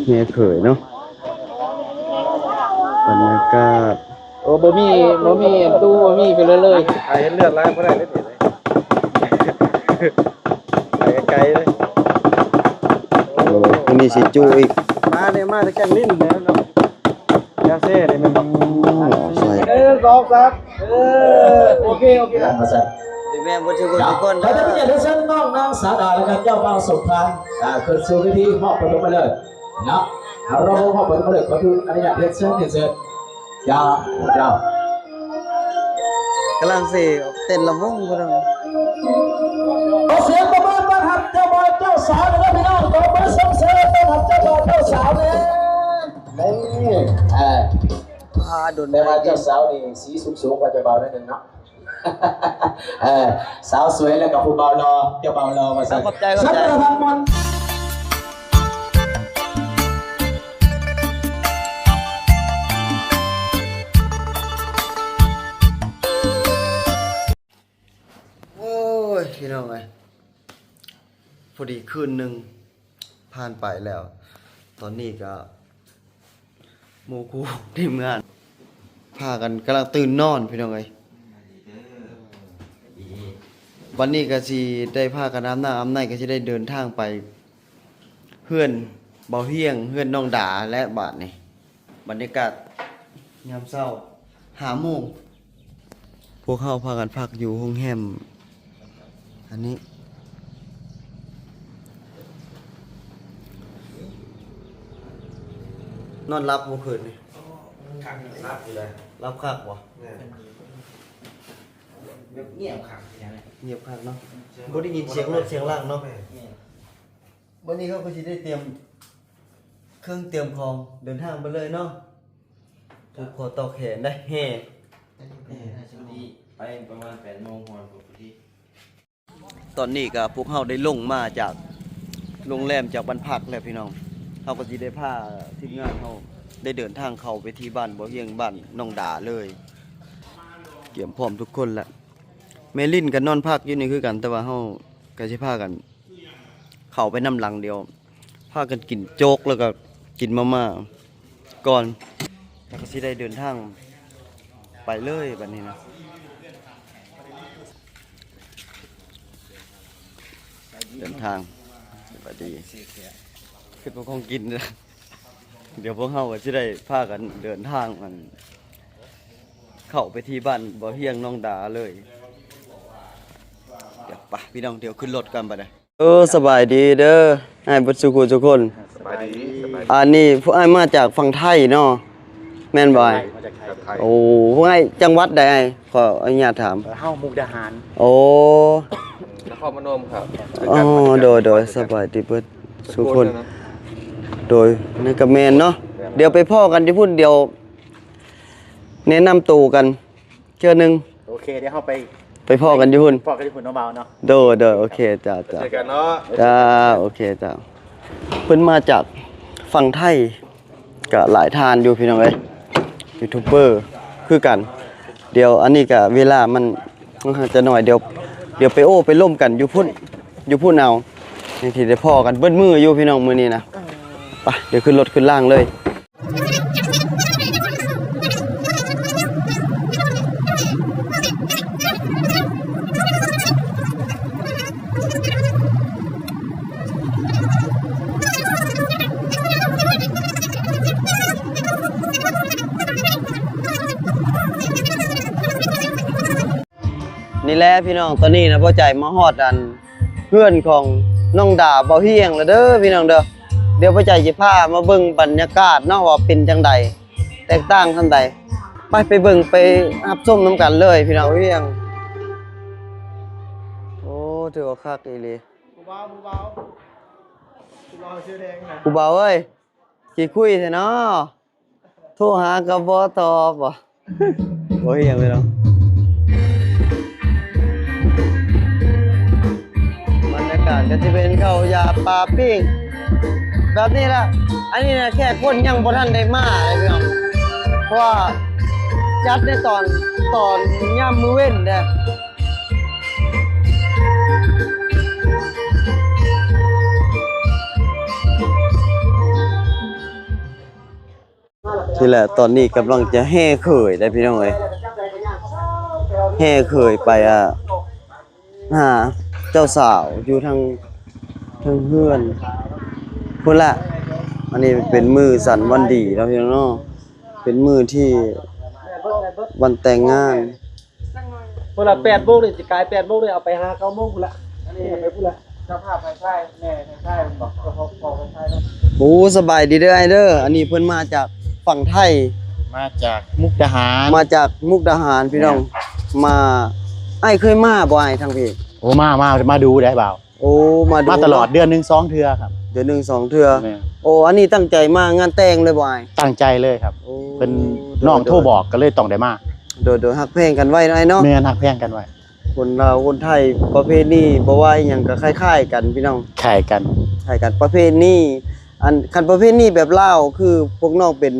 ເມຍເຂີຍເນາະ ບັນຍາກາດ. ໂອ້ ບໍ່ມີ ບໍ່ມີຕູ້ ບໍ່ມີໄປເລີຍ ໄປເຮັດເລືອດຫຼາຍບໍ່ໄດ້ເລີຍ ໄປໄກໆເລີຍ. ໂອ້ ມື້ນີ້ຊິຈຸອີກ ມານີ້ມາແຕ່ແກ້ງລິ້ນເດ້ເນາະ ແນວເຊນີ້ແມ່ນບໍ່? ອືມ ໃຊ່ ໜຶ່ງ ສອງ ສາມ ເອີ ໂອເຄ ໂອເຄ ມາຊັ້ນ ແມ່ນບໍ່ທຸກຄົນ ທຸກຄົນ ຂໍອະນຸຍາດເຊີນນ້ອງນາງສາດາ ແລະກະເຈົ້າບ່າວສົມພານ ອ່າ ຂຶ້ນສູ່ເວທີ ຮອບປະຖົມມະເລີກເນາະ ເຮົາຮອບປະຖົມມະເລີກ ຂໍອະນຸຍາດເຊີນ ເຊີນ ເຊີນ ເຈົ້າ ເຈົ້າ ກຳລັງຊິເຕັ້ນລຳວົງພຸ້ນນະ. ຂໍສຽງປະມືຕ້ອນຮັບເຈົ້າບ່າວເຈົ້າສາວແດ່ເດີພີ່ນ້ອງ ຕົບມືສົ່ງເສີມຕ້ອນຮັບເຈົ້າບ່າວເຈົ້າສາວແດ່. ນີ້ ເອີ ອ່າ ໂດນ ແຕ່ວ່າເຈົ້າສາວນີ້ສີສູງໆກວ່າເຈົ້າບ່າວໜ້ອຍໜຶ່ງເນາະ. ເອີ ສາວສວຍແລ້ວກໍຜູ້ບ່າວຫຼໍ່ ເຈົ້າບ່າວຫຼໍ່ວ່າຊັ້ນ. ຂອບໃຈ ຂອບໃຈ ສຳລັບທັງໝົດ. ໂອ້ຍ ພີ່ນ້ອງເອີຍ ພໍດີຄືນໜຶ່ງຜ່ານໄປແລ້ວ ຕອນນີ້ກໍ ໝູ່ຄູ່ທີມງານພາກັນກຳລັງຕື່ນນອນ ພີ່ນ້ອງເອີຍ. ບັດນີ້ກໍຊິໄດ້ພາກັນອາບນ້ຳອາບໃນ ກໍຊິໄດ້ເດີນທາງໄປເຮືອນບ່າວຮຽງ ເຮືອນນ້ອງດາແຫຼະ. ບາດນີ້ບັນຍາກາດຍາມເຊົ້າ ຫ້າໂມງ ພວກເຮົາພາກັນພັກຢູ່ໂຮງແຮມອັນນີ້. ນອນຫຼັບບໍ່ຄືນນີ້? ຄັກ ຫຼັບຢູ່ເລີຍ. ຫຼັບຄັກບໍ່? ແມ່ນ. ແບບງຽບຄັກ ງຽບຄັກເນາະ. ບໍ່ໄດ້ຍິນສຽງລົດສຽງລາງເນາະ. ແມ່ນ. ບັດນີ້ເຮົາກໍຊິໄດ້ຕຽມເຄື່ອງຕຽມຂອງເດີນທາງໄປເລີຍເນາະ. ຜູກຂໍ້ຕໍ່ແຂນໄດ້ແຫ່ ແຫ່ ໄປປະມານແປດໂມງຮອດພຸ້ນພໍດີ. ຕອນນີ້ກໍພວກເຮົາໄດ້ລົງມາຈາກໂຮງແຮມ ຈາກບ້ານພັກແລ້ວພີ່ນ້ອງ. ເຮົາກໍຊິໄດ້ພາທີມງານເຮົາໄດ້ເດີນທາງເຂົ້າໄປທີ່ບ້ານບໍ່ຮຽງ ບ້ານນ້ອງດາເລີຍ. ກຽມພ້ອມທຸກຄົນແລ້ວ. ແມ່ລິ້ນກໍນອນພັກຢູ່ນີ້ຄືກັນ ແຕ່ວ່າເຮົາກໍຊິພາກັນ ເຂົ້າໄປນຳຫຼັງ ດຽວພາກັນກິນໂຈກ ແລ້ວກໍກິນມາມ່າກ່ອນ ແລ້ວກໍຊິໄດ້ເດີນທາງໄປເລີຍບັດນີ້ນະ. ເດີນທາງ ສະບາຍດີ ຄິດວ່າຂອງກິນ ດຽວພວກເຮົາກໍຊິໄດ້ພາກັນເດີນທາງ ອັນ ເຂົ້າໄປທີ່ບ້ານບໍ່ຮຽງນ້ອງດາເລີຍ. ດຽວໄປພີ່ນ້ອງ ດຽວຂຶ້ນລົດກ່ອນບັດນີ້. ເອີ ສະບາຍດີເດີ ອ້າຍເບິດສູ່ຜູ້ສູ່ຄົນ. ສະບາຍດີ ສະບາຍດີ. ອັນນີ້ພວກອ້າຍມາຈາກຝັ່ງໄທເນາະ ແມ່ນບໍ່ອ້າຍ? ມາຈາກໄທ. ໂອ້ ພວກອ້າຍຈັງຫວັດໃດອ້າຍ? ຂໍອະນຸຍາດຖາມ. ເຮົາມຸກດາຫານ. ໂອ້ ນະຄອນພະນົມຄັບ. ອໍ ໂດຍ ໂດຍ ສະບາຍດີເບິດສູ່ຄົນ. ໂດຍ ນັ້ນກໍແມ່ນເນາະ. ດຽວໄປພໍ້ກັນຢູ່ພຸ້ນ ດຽວແນະນຳໂຕກັນ ເທື່ອໜຶ່ງ. ໂອເຄ ດຽວເຮົາໄປ ໄປພໍ້ກັນຢູ່ພຸ້ນ ພໍ້ກັນຢູ່ພຸ້ນເນາະບ່າວເນາະ. ໂດຍ ໂດຍ ໂອເຄ ເຈົ້າ ເຈົ້າ ເຈີກັນເນາະ. ເຈົ້າ ໂອເຄ ເຈົ້າ. ເພິ່ນມາຈາກຝັ່ງໄທ ກະຫຼາຍທ່ານຢູ່ພີ່ນ້ອງເອີຍ ຢູທູບເບີຄືກັນ. ດຽວອັນນີ້ກະເວລາມັນ ມັນຈະໜ້ອຍ ດຽວ ດຽວໄປໂອ້ໄປລົມກັນຢູ່ພຸ້ນ ຢູ່ພຸ້ນເອົາ ຍັງຊິໄດ້ພໍ້ກັນເບິດມື້ຢູ່ພີ່ນ້ອງມື້ນີ້ນະ. ໄປ ດຽວຂຶ້ນລົດຂຶ້ນລາງເລີຍ. ນີ້ແຫຼະພີ່ນ້ອງ ຕອນນີ້ນະ ພໍ່ໃຈມາຮອດອັນເຮືອນຂອງນ້ອງດາ ເບົາຮຽງແລ້ວເດີພີ່ນ້ອງເດີ. ດຽວພໍ່ໃຈຊິພາມາເບິ່ງບັນຍາກາດເນາະ ວ່າເປັນຈັ່ງໃດ ແຕກຕ່າງສ່ຳໃດ. ໄປ ໄປເບິ່ງ ໄປຮັບຊົມນຳກັນເລີຍພີ່ນ້ອງ ເຮົາຮຽງ. ໂອ້ ຖືວ່າຄັກອີ່ຫຼີ ຜູ້ບ່າວ ຜູ້ບ່າວ ຜູ້ບ່າວເສື້ອແດງນະ ຜູ້ບ່າວເອີຍ ຂີ້ຄຸຍແທ້ເນາະ. ໂທຫາກໍບໍ່ຕອບ ບໍ່ ບໍ່ເຮັດຫຍັງເລີຍເນາະ. ບັນຍາກາດກໍຈະເປັນເຂົ້າຢາປາປີ້ງແບບນີ້ແຫຼະ. ອັນນີ້ນະ ແຂກຄົນຍັງບໍ່ທັນໄດ້ມາເລີຍພີ່ນ້ອງ ເພາະວ່າຈັດໃນຕອນ ຕອນຍາມມື້ເວັນເດ້. ນີ້ແຫຼະ ຕອນນີ້ກຳລັງຈະແຫ່ເຂີຍໄດ໋ພີ່ນ້ອງເອີຍ ແຫ່ເຂີຍໄປ ອ່າ ຫາເຈົ້າສາວຢູ່ທາງ ທາງເຮືອນພຸ້ນແຫຼະ. ອັນນີ້ເປັນມື້ສັນວັນດີເນາະພີ່ນ້ອງເນາະ ເປັນມື້ທີ່ວັນແຕ່ງງານ. ພຸ້ນລະ ແປດໂມງນີ້ ຊິກາຍແປດໂມງນີ້ ເອົາໄປຫາເກົ້າໂມງພຸ້ນລະ ອັນນີ້ໄປພຸ້ນລະ ເຈົ້າພາບທາງຊ້າຍ ແມ່ທາງຊ້າຍ ເພິ່ນບອກ ເຈົ້າຂອງ ຂອງທາງຊ້າຍເນາະ. ໂອ້ ສະບາຍດີເດີອ້າຍເດີ ອັນນີ້ເພິ່ນມາຈາກຝັ່ງໄທ ມາຈາກມຸກດາຫານ ມາຈາກມຸກດາຫານພີ່ນ້ອງ. ແມ່ນ ມາ ອ້າຍເຄີຍມາບໍ່ອ້າຍທາງພີ້? ໂອ້ ມາ ມາ ມາດູໄດ໋ບ່າວ. ໂອ້ ມາດູ ມາຕະຫຼອດ ເນາະ ເດືອນໜຶ່ງສອງເທື່ອຄັບ ເດືອນໜຶ່ງສອງເທື່ອ. ແມ່ນ ໂອ້ ອັນນີ້ຕັ້ງໃຈມາງານແຕ່ງເລີຍບໍ່ອ້າຍ? ຕັ້ງໃຈເລີຍຄັບ. ໂອ້ ເພິ່ນ ໂດຍ ນ້ອງໂທບອກ ໂດຍ ກໍເລີຍຕ້ອງໄດ້ມາ. ໂດຍ ໂດຍ ຮັກແພງກັນໄວ້ເນາະອ້າຍເນາະ. ແມ່ນ ຮັກແພງກັນໄວ້. ຄົນລາວຄົນໄທ ປະເພນີບໍ່ວ່າອີ່ຫຍັງກໍຄ້າຍໆກັນພີ່ນ້ອງ ຄ້າຍກັນ ຄ້າຍກັນ. ປະເພນີ ອັນ ຄັນປະເພນີແບບລາວ ຄືພວກນ້ອງເປັນ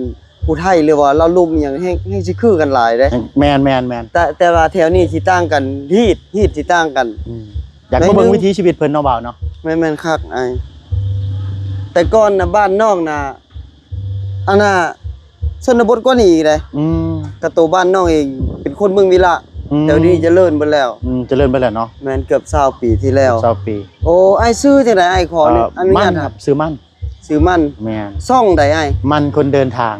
ຜູ້ໄທ ຫຼືວ່າລາວລຸ່ມອີ່ຫຍັງ ແຮ່ງ ແຮ່ງຊິຄືກັນຫຼາຍເດ້. ແມ່ນໆໆ ແຕ່ ແຕ່ວ່າແຖວນີ້ຊິຕ່າງກັນ ຮີດ ຮີດຊິຕ່າງກັນ. ອືມ ຢາກມາເບິ່ງວິຖີຊີວິດເພິ່ນເນາະບ່າວເນາະ. ແມ່ນໆ ຄັກອ້າຍ ແຕ່ກ່ອນນະ ບ້ານນ້ອງນະ ອັນນ່າ ຊົນນະບົດກວ່ານີ້ອີກເດ້. ອືມ ກະໂຕບ້ານນ້ອງເອງເປັນຄົນເມືອງວິລະ. ອືມ ແຖວນີ້ຈະເລີນເບິດແລ້ວ. ອືມ ຈະເລີນເບິດແລ້ວເນາະ. ແມ່ນ ເກືອບຊາວປີທີ່ແລ້ວ ຊາວປີ. ໂອ້ ອ້າຍຊື່ຈັ່ງໃດອ້າຍ? ຂໍອະນຸຍາດ ມັນ ຄັບ ຊື່ມັນ. ຊື່ມັນ. ແມ່ນ ຊ່ອງໃດອ້າຍ? ມັນຄົນເດີນທາງ.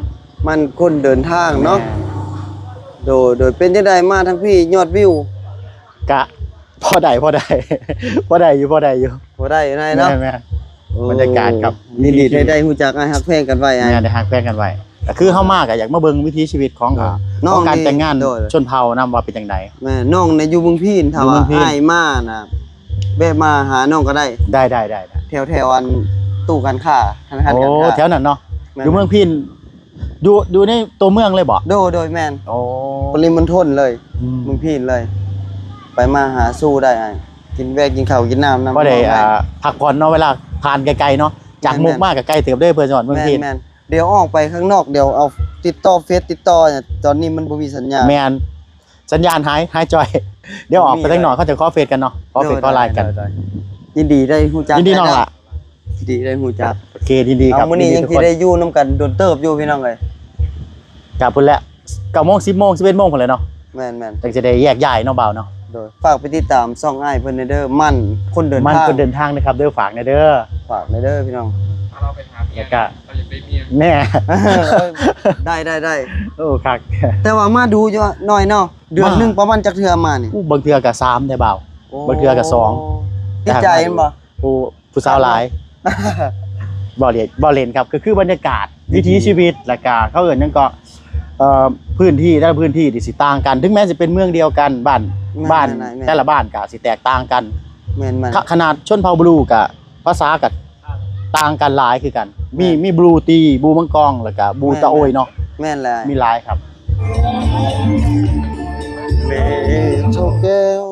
ມັນຄົນເດີນທາງເນາະ. ແມ່ນ ໂດຍ ໂດຍ ເປັນຈັ່ງໃດມາທາງພີ້ ຍອດວິວ? ກະພໍໄດ້ ພໍໄດ້ ພໍໄດ້ຢູ່ ພໍໄດ້ຢູ່ ພໍໄດ້ນາຍເນາະ. ແມ່ນໆ ໂອ້ ບັນຍາກາດຄັບ ຍິນດີທີ່ໄດ້ຮູ້ຈັກອ້າຍ ຮັກແພງກັນໄວ້ອ້າຍ. ແມ່ນ ໄດ້ຮັກແພງກັນໄວ້ ກໍຄືເຮົາມາກໍຢາກມາເບິ່ງວິຖີຊີວິດຂອງ ອ່າ ຂອງການແຕ່ງງານ ໂດຍ ຊົນເຜົ່ານຳວ່າເປັນຈັ່ງໃດ. ແມ່ນ ນ້ອງນີ້ຢູ່ເມືອງພີນ ຖ້າວ່າ ຢູ່ເມືອງພີນ ອ້າຍມານະ ແວະມາຫານ້ອງກໍໄດ້. ໄດ້ໆໆໆ ແຖວໆ ອັນ ຕູ້ການຄ້າ ທະນາຄານການຄ້າ. ໂອ້ ແຖວນັ້ນເນາະ. ແມ່ນ ຢູ່ເມືອງພີນ ຢູ່ ຢູ່ໃນຕົວເມືອງເລີຍບໍ່? ໂດຍ ໂດຍ ແມ່ນ. ໂອ້ ປະລິມົນທົນເລີຍ. ອືມ ເມືອງພີນເລີຍ ໄປມາຫາສູ່ໄດ້ອ້າຍ ກິນແວ່ກິນເຂົ້າກິນນ້ຳນຳ ພໍໄດ້ ນ້ອງໄດ້ ອ່າ ພັກຜ່ອນເນາະ ເວລາຜ່ານໄກໆເນາະ. ຈາກ ແມ່ນໆ ມຸກມາກໍໄກເຕີບເດ້ ເພື່ອຈະຮອດເມືອງພີນ. ແມ່ນໆ ດຽວອອກໄປຂ້າງນອກ ດຽວເອົາຕິດຕໍ່ເຟສ ຕິດຕໍ່ ຕອນນີ້ມັນບໍ່ມີສັນຍານ. ແມ່ນ ສັນຍານຫາຍ ຫາຍຈ່ອຍ. ດຽວອອກໄປທາງນອກ ເຂົາຈະຂໍເຟສກັນເນາະ ຂໍເຟສ ໂດຍ ຂໍໄລນ໌ກັນ. ໂດຍ ໂດຍ ຍິນດີໄດ້ຮູ້ຈັກ ຍິນດີນ້ອງຫຼ້າ ຍິນດີໄດ້ຮູ້ຈັກ. ໂອເຄ ຍິນດີ ເອົາ ມື້ນີ້ຍັງຊິໄດ້ຢູ່ນຳກັນດົນເຕີບຢູ່ພີ່ນ້ອງເອີຍ. ກະພຸ້ນແຫຼະ ເກົ້າໂມງ ສິບໂມງ ສິບເອັດໂມງພຸ້ນແຫຼະເນາະ. ແມ່ນໆ ຈັ່ງຊິໄດ້ແຍກຍ້າຍເນາະ ບ່າວເນາະ. ໂດຍ ຝາກໄປຕິດຕາມຊ່ອງອ້າຍເພິ່ນແດ່ເດີ ມັນຄົນເດີນທາງ ມັນຄົນເດີນທາງເດີຄັບເດີ ຝາກແດ່ເດີ ຝາກແດ່ເດີພີ່ນ້ອງ. ແລ້ວກະ ແນ່ ໄດ້ໆໆ ໂອ້ ຄັກ ແຕ່ວ່າມາດູຢູ່ໜ້ອຍເນາະ. ເດືອນໜຶ່ງປະມານຈັກເທື່ອມານີ້? ໂອ້ ບາງເທື່ອກະສາມເດ້ບ່າວ. ໂອ້ ບາງເທື່ອກະສອງ. ຕິດໃຈແມ່ນບໍ່? ຜູ້ ຜູ້ສາວຫຼາຍ ບໍ່ເຫຼັ້ນ ບໍ່ເຫຼັ້ນຄັບ ກໍຄືບັນຍາກາດ ວິຖີຊີວິດ ແລ້ວກະເຂົາເອີ້ນຫຍັງເກາະ ເອີ ພື້ນທີ່ ແຕ່ລະພື້ນທີ່ນີ້ຊິຕ່າງກັນ ເຖິງແມ່ນຊິເປັນເມືອງດຽວກັນ ບ້ານ ແມ່ນໆໆ ບ້ານແຕ່ລະບ້ານກະຊິແຕກຕ່າງກັນ. ແມ່ນໆ ຂະ ຂະໜາດຊົນເຜົ່າບລູກະ ພາສາກະຕ່າງກັນຫຼາຍຄືກັນ ມີ ມີບລູຕີ ບລູມັງກອງ ແລ້ວກະບລູຕາໂອຍເນາະ. ແມ່ນແຫຼະ ມີຫຼາຍຄັບ. ເມໂຊແກ້ວ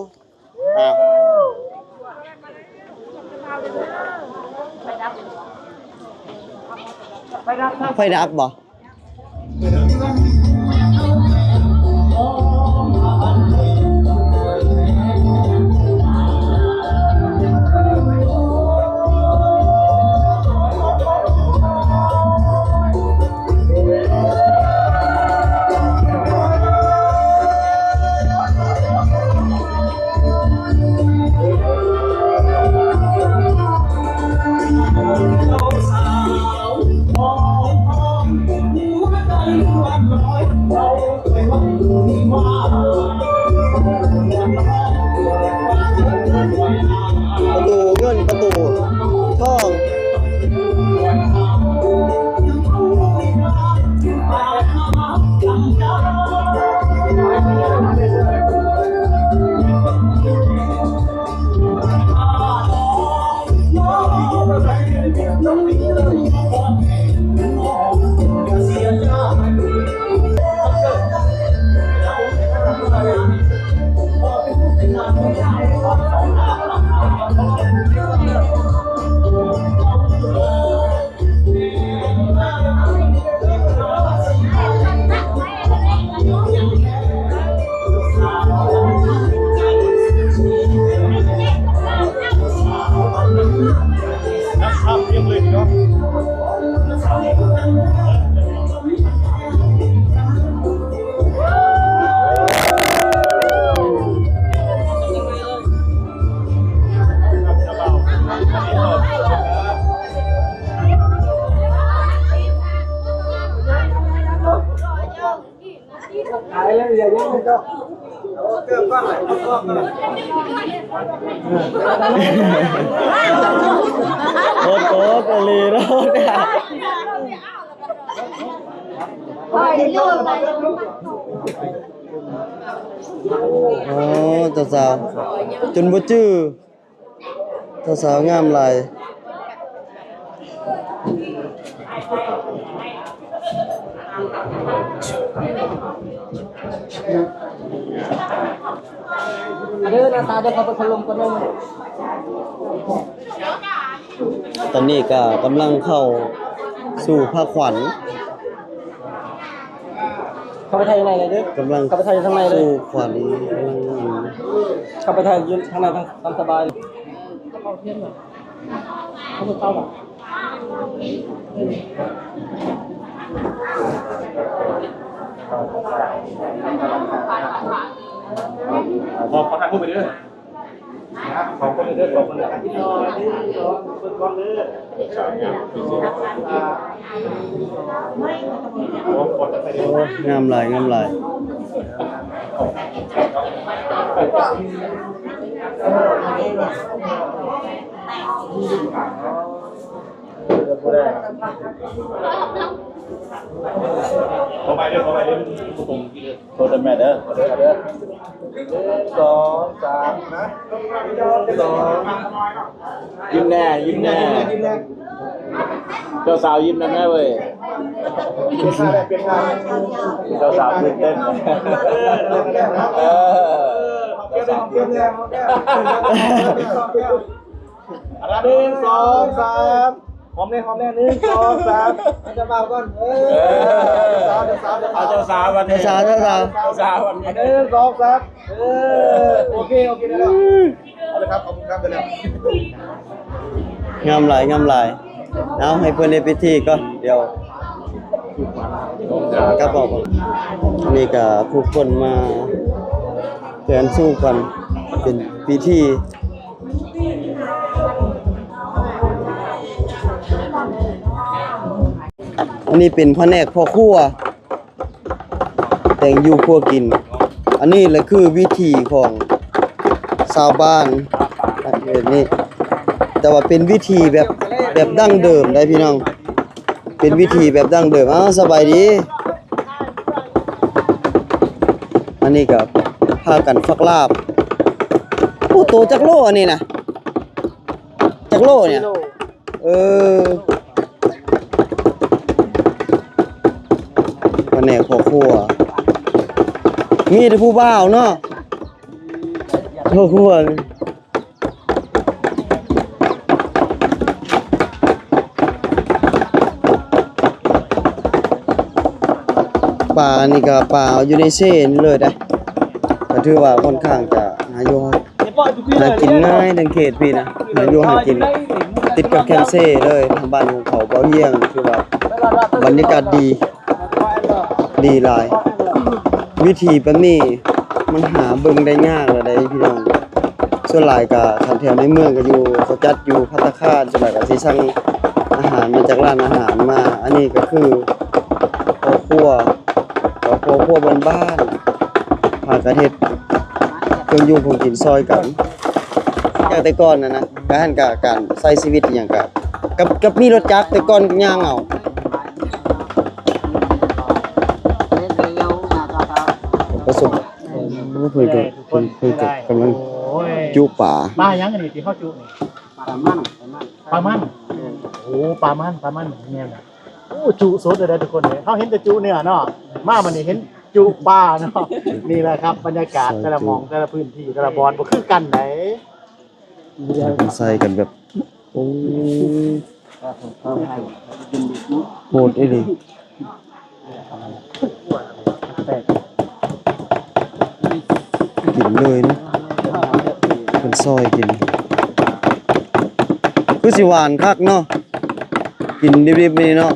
ໄຟດັບບໍ່? ປະຕູເງິນ ປະຕູທອງ. ນັກພາບພຽງເລີຍເນາະ. ໂຄດໂກງອີ່ຫຼີໂລດ. ໂອ້ ເຈົ້າສາວ ຈົນບໍ່ຈື່. ເຈົ້າສາວງາມຫຼາຍ. ເດີ ໜ້າຕາເດີ ເຂົ້າໄປພັດລົມກ່ອນເດີ. ຕອນນີ້ກໍກຳລັງເຂົ້າສູ່ພະຂວັນ. ເຂົ້າໄປຖ່າຍທາງໃນເລີຍເດີ ກຳລັງ ເຂົ້າໄປຖ່າຍທາງໃນເລີຍ ຂວັນ ເຂົ້າໄປຖ່າຍຢູ່ທາງໃນ ຕາມສະບາຍ. ຂໍ ຂໍຖ່າຍຮູບໄປເດີ. ໂອ້ ງາມຫຼາຍ ງາມຫຼາຍ. ຂໍໄປເດີ ຂໍໄປເດີ ບໍ່ຕົງທີ່ເດີ. ໂທດນຳແມ່ເດີ ຂໍໂທດນຳເດີ. ໜຶ່ງ ສອງ ສາມ ນະ ໜຶ່ງ ສອງ ຍິ້ມແນ່ ຍິ້ມແນ່ ຍິ້ມແນ່ ຍິ້ມແນ່. ເຈົ້າສາວຍິ້ມນຳແນ່ເວີຍ ປ່ຽນທ່າໄດ້ ປ່ຽນທ່າ. ເຈົ້າສາວຕື່ນເຕັ້ນ ເອີ ເອີ ເຈົ້າສາວຕື່ນເຕັ້ນ. ໜຶ່ງ ສອງ ສາມ ຫອມແນ່ ຫອມແນ່ ໜຶ່ງ ສອງ ສາມ. ເອົາເຈົ້າບ່າວກ່ອນ ເອີ ເອີ ເຈົ້າສາວ ເຈົ້າສາວ ເອົາເຈົ້າສາວບັດນີ້ ເຈົ້າສາວ ເຈົ້າສາວ ເຈົ້າສາວບັດນີ້ ໜຶ່ງ ສອງ ສາມ. ເອີ ໂອເຄ ໂອເຄ ໄດ້ແລ້ວ ເອົາເລີຍຄັບ ຂອບຄຸນຄັບ ໄດ້ແລ້ວ. ງາມຫຼາຍ ງາມຫຼາຍ. ເອົາ ໃຫ້ເພິ່ນເຮັດພິທີກ່ອນ ດຽວກັບອອກ. ອັນນີ້ກໍຜູ້ຄົນມາແຂນສູ່ກັນ ເປັນພິທີ. ອັນນີ້ເປັນພະແນກພໍ່ຄົວ ແຕ່ງຢູ່ຄົວກິນ. ອັນນີ້ແຫຼະຄືວິຖີຂອງຊາວບ້ານແບບນີ້ ແຕ່ວ່າເປັນວິຖີແບບ ແບບດັ້ງເດີມໄດ໋ພີ່ນ້ອງ ເປັນວິຖີແບບດັ້ງເດີມ. ອ້າວ ສະບາຍດີ. ອັນນີ້ກໍພາກັນຟັກລາບ. ໂອ້ ໂຕຈັກໂລອັນນີ້ນະ? ຈັກໂລນີ້? ເອີ ພະແນກພໍ່ຄົວ ມີແຕ່ຜູ້ບ່າວເນາະ ພໍ່ຄົວ. ປານີ້ກໍປາຢູ່ໃນເຊນີ້ເລີຍເດ້ ກໍຖືວ່າຂ້ອນຂ້າງຈະຫາຢູ່ ຫາກິນງ່າຍທາງເຂດພີ້ນະ ຫາຢູ່ຫາກິນຕິດກັບແຄມເຊເລີຍ. ທາງບ້ານຂອງເຂົາເບົາຮຽງ ຖືວ່າບັນຍາກາດດີ ດີຫຼາຍ. ວິຖີແບບນີ້ມັນຫາເບິ່ງໄດ້ຍາກແລ້ວເດ້ພີ່ນ້ອງ. ສ່ວນຫຼາຍກະຄັນແຖວໃນເມືອງກະຢູ່ ເຂົາຈັດຢູ່ພັດຕາຄານ ສ່ວນຫຼາຍກະຊິສັ່ງອາຫານມາຈາກຮ້ານອາຫານມາ. ອັນນີ້ກະຄືພໍ່ຄົວ ຄອບຄົວບ້ານໆ ພາກັນເຮັດເຄື່ອງຢູ່ຂອງກິນຊ່ອຍກັນ. ຈາກແຕ່ກ່ອນຫັ້ນນະ ກະຫັ້ນກະການໃຊ້ຊີວິດອີ່ຫຍັງກະ ກັບ ກັບມີລົດຈັກ ແຕ່ກ່ອນຍ່າງເອົາ. ປະສົບ ເພິ່ນກະ ເພິ່ນ ເພິ່ນກະກຳລັງ ໂອ້ຍ ຈຸປາ. ປາຫຍັງອັນນີ້ທີ່ເຮົາຈຸນີ້? ປາມັນ ປາມັນ ປາມັນ. ເອີ ໂອ້ ປາມັນ ປາມັນ ແມ່ນລະ. ໂອ້ ຈຸສົດເລີຍເດີທຸກຄົນເອີຍ ເຮົາເຫັນແຕ່ຈຸເນື້ອເນາະ ມາມື້ນີ້ເຫັນຈຸປາເນາະ. ນີ້ແຫຼະຄັບ ບັນຍາກາດແຕ່ລະໝ່ອງ ແຕ່ລະພື້ນທີ່ ແຕ່ລະບ່ອນບໍ່ຄືກັນໃດ. ເພິ່ນໃສ່ກັນແບບ ໂອ້ ໂຫດອີ່ຫຼີ. ກິນເລີຍເນາະ ເພິ່ນຊອຍກິນ ຄືຊິຫວານຄັກເນາະ ກິນດິບໆນີ້ເນາະ.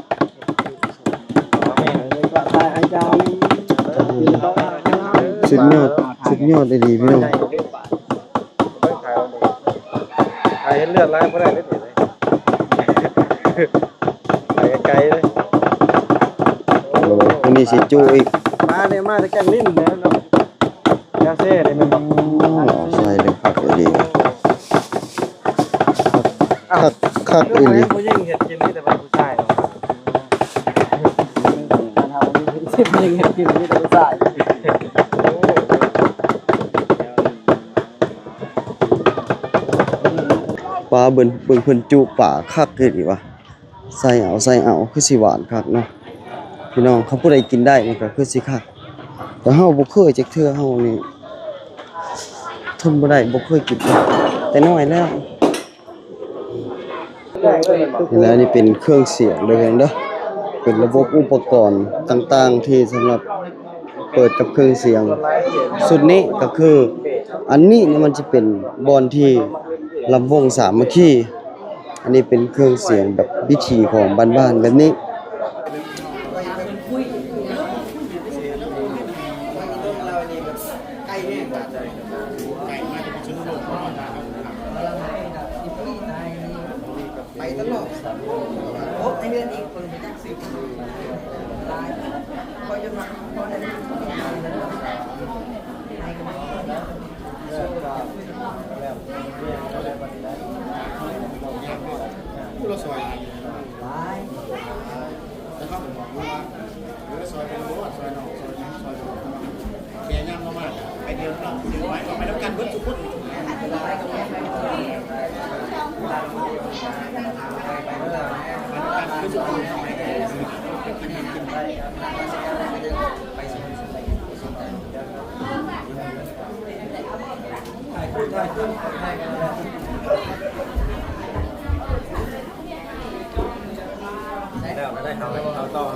ສຸດຍອດ ສຸດຍອດອີ່ຫຼີພີ່ນ້ອງ. ຖ່າຍເຫັນເລືອດຫຼາຍບໍ່ໄດ້ເດ້ ໄປໄກໆເລີຍ. ໂອ້ ອັນນີ້ຊິຈຸອີກ ມາແນ່ ມາແຕ່ແກ້ງລິ້ນແນ່ເນາະ. ວເຊເດ້ແມ່ນບໍ່? ໂອ້ ໃສ່ເລີຍ ຄັກອີ່ຫຼີ ຄັກ ຄັກອີ່ຫຼີ. ຜູ້ຍິງເຮັດກິນມີແຕ່ຜູ້ຊາຍ ບ້ານເຮົາມີຜູ້ຍິງເຮັດກິນມີແຕ່ຜູ້ຊາຍ. ປ້າ ເບິ່ງ ເບິ່ງເພິ່ນຈຸປາຄັກອີ່ຫຼີວະ. ໃສ່ເອົາ ໃສ່ເອົາ ຄືຊິຫວານຄັກເນາະພີ່ນ້ອງ. ຄັນຜູ້ໃດກິນໄດ້ນີ້ກໍຄືຊິຄັກ ແຕ່ເຮົາບໍ່ເຄີຍຈັກເທື່ອ ເຮົານີ້ທົນບໍ່ໄດ້ ບໍ່ເຄີຍກິນແຕ່ນ້ອຍແລ້ວ. ນີ້ແຫຼະ ນີ້ເປັນເຄື່ອງສຽງເດີພີ່ນ້ອງເດີ ເປັນລະບົບອຸປະກອນຕ່າງໆ ທີ່ສຳລັບ ເປີດກັບເຄື່ອງສຽງ. ຊຸດນີ້ກໍຄື ອັນນີ້ນີ້ມັນຈະເປັນບ່ອນທີ່ລຳວົງສາມັກຄີ. ອັນນີ້ເປັນເຄື່ອງສຽງແບບວິຖີຂອງບ້ານໆ ແບບນີ້. ໄປຕະຫຼອດ ໂອ້ ໃຫ້ເດືອນອີກ ເພິ່ນຮູ້ຈັກຊື່ຫຼາຍ ຂ້ອຍຈົນວ່າ ຜູ້ລະຊອຍຫຼາຍ ແຕ່ເຮົາກໍບອກຢູ່ວ່າ ເອີ ຊອຍໄປໂລດ ຊອຍນ້ອງ ຊອຍຫຍັງ ຊອຍ ແມ່ຍາມເຮົາມາໄປດຽວເນາະ ໄປນຳກັນເບິດທຸກຄົນ. ໄດ້ແລ້ວ ກໍໄດ້ເຂົ້າ ເຂົ້າຕໍ່.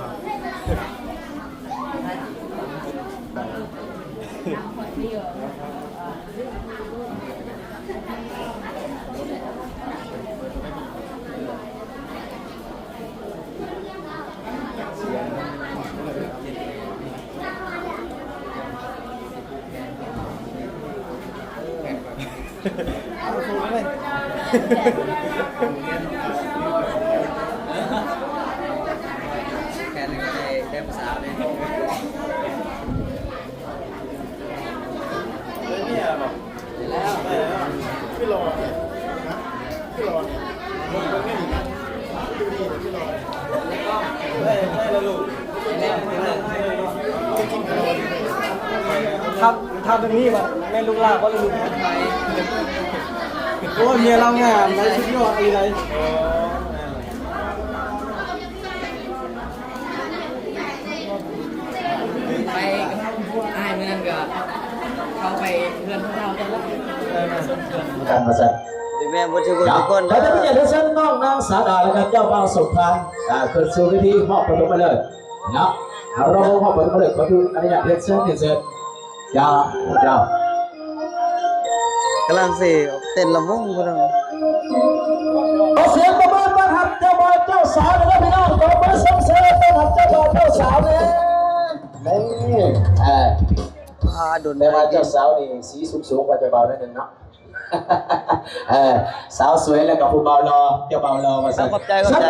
ແຄ່ນີ້ກໍໄດ້ ໄດ້ຜູ້ສາວເດ້. ຖ້າ ຖ້າແບບນີ້ວ່າແມ່ນລູກຫຼານບໍ່ ຫຼື ລູກໃຜ? ໂອ້ຍ ເມຍລາວງາມ ໄດ້ສຸດຍອດອີ່ຫຼີໃດ. ໄປກັບອ້າຍມື້ນັ້ນກໍເຂົ້າໄປເຮືອນຜູ້ເຖົ້າເຈົ້າລະ ກັນວ່າຊັ້ນ. ແມ່ນບໍ່ ທຸກຄົນ ທຸກຄົນ ຂໍອະນຸຍາດເຊີນນ້ອງນາງສາດາ ແລະ ກໍເຈົ້າບ່າວສົມພານ ອ່າ ຂຶ້ນສູ່ເວທີຮອບປະຖົມມະເລີກເນາະ. ເຮົາຮອບປະຖົມມະເລີກ ຂໍອະນຸຍາດເຊີນ ເຊີນ ເຊີນ. ເຈົ້າ ເຈົ້າ ກຳລັງຊິເຕັ້ນລຳວົງພຸ້ນນະ. ຂໍສຽງປະມືຕ້ອນຮັບເຈົ້າບ່າວເຈົ້າສາວແດ່ເດີພີ່ນ້ອງ ຕົບມືສົ່ງເສີມຕ້ອນຮັບເຈົ້າບ່າວເຈົ້າສາວແດ່. ນີ້ ເອີ ອ່າ ດົນ ແຕ່ວ່າເຈົ້າສາວນີ້ສີສູງໆກວ່າເຈົ້າບ່າວໜ້ອຍໜຶ່ງເນາະ. ເອີ ສາວສວຍແລ້ວກໍຜູ້ບ່າວຫຼໍ່ ເຈົ້າບ່າວຫຼໍ່ວ່າຊັ້ນ. ຂອບໃຈ ຂອບໃຈ.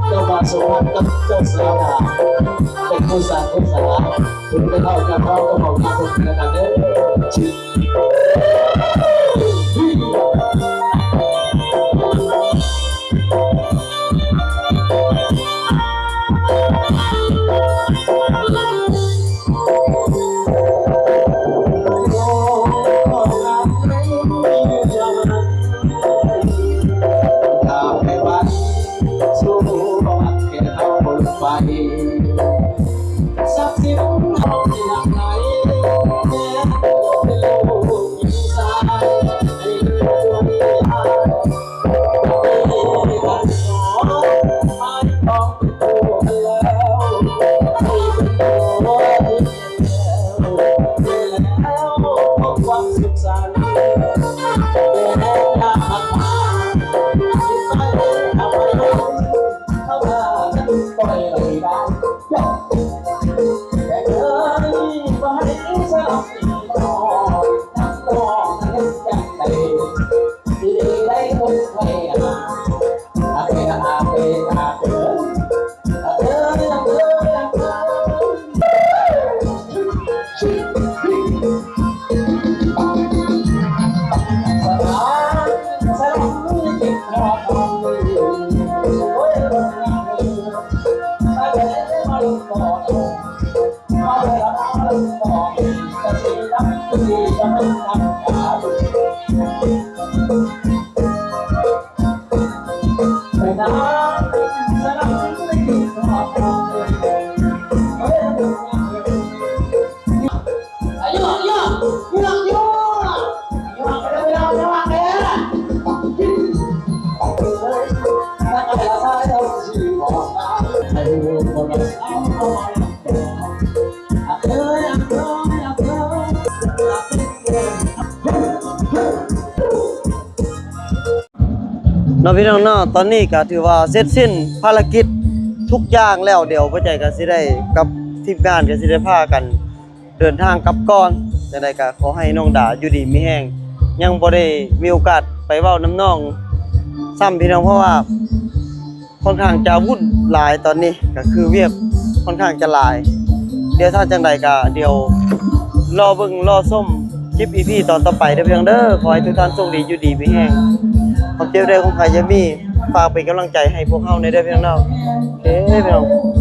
ເຈົ້າບ່າວສົມພານກັບເຈົ້າສາວດາ ເປັນຄູ່ສ້າງຄູ່ສາ ເພິ່ນໄປເວົ້າກັນ ເວົ້າກັບເວົ້າກັນເພິ່ນລະກັນເດີ. ເນາະພີ່ນ້ອງເນາະ ຕອນນີ້ກໍຖືວ່າເສັດສິ້ນພາລະກິດທຸກຢ່າງແລ້ວ ດຽວບໍ່ໃຈກໍຊິໄດ້ກັບທີມງານກໍຊິໄດ້ພາກັນເດີນທາງກັບກ່ອນ. ຈັ່ງໃດກໍຂໍໃຫ້ນ້ອງດາຢູ່ດີມີແຮງ ຍັງບໍ່ໄດ້ມີໂອກາດໄປເວົ້ານຳນ້ອງຊ້ຳພີ່ນ້ອງ ເພາະວ່າ ຂ້ອນຂ້າງຈະວຸ່ນຫຼາຍ ຕອນນີ້ກໍຄືວຽກຂ້ອນຂ້າງຈະຫຼາຍ. ດຽວຖ້າຈັ່ງໃດກໍດຽວລໍເບິ່ງລໍຊົມຄລິບ ອີພີ ຕອນຕໍ່ໄປເດີພີ່ນ້ອງເດີ. ຂໍໃຫ້ທຸກທ່ານໂຊກດີຢູ່ດີມີແຮງ ຄວາມເຈັບໄດ້ຄວາມໄຂ້ຢ່າມີ. ຝາກເປັນກຳລັງໃຈໃຫ້ພວກເຮົາແດ່ເດີພີ່ນ້ອງເດີ. ໂອເຄພີ່ນ້ອງ.